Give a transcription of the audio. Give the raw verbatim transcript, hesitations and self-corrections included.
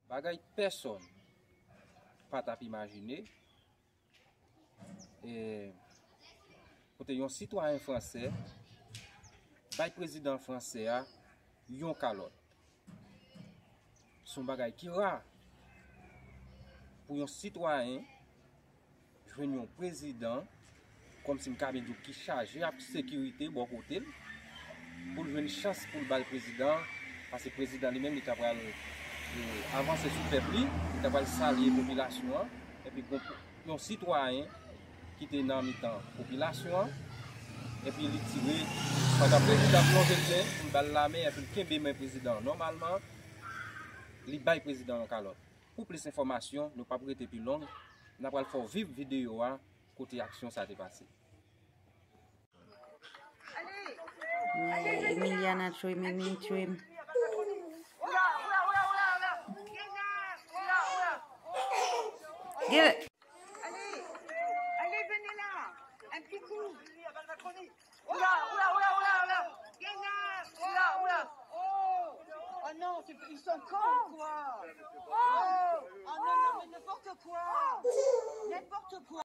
Bagay pèsonn pa t ap imajine, e, kote yon sitwayen fransè bay prezidan fransè a yon kalòt. Se yon bagay ki ra pou yon sitwayen jwenn yon prezidan, kòmsi m ka byen di w, ki chaje ak sekirite bò kote l, pou l jwenn chans pou l ba l prezidan, paske prezidan li menm li ta pral, e, avanse sou pèp li, li ta pral salye popilasyon an, epi gon, yon sitwayen ki te nan mitan popilasyon an, epi li tire, pandan prezidan plonje l men pou l ba l lamen, epi l kenbe men prezidan an nòmalman, li bay prezidan an yon kalòt. Pou plis enfòmasyon, nou p ap rete pi long, n ap pral fè w viv videyo a, kote aksyon sa te pase. Emiliana tchwem, Emily tchwem. Get it. Allez, allez, venez là. Un petit coup. Oula, oula, oula, oula, oula. Gagnard. Oula, oula. Oh. Oh non, c'est- ils sont cons, quoi. Oh. Oh non, non, mais n'importe quoi. N'importe quoi.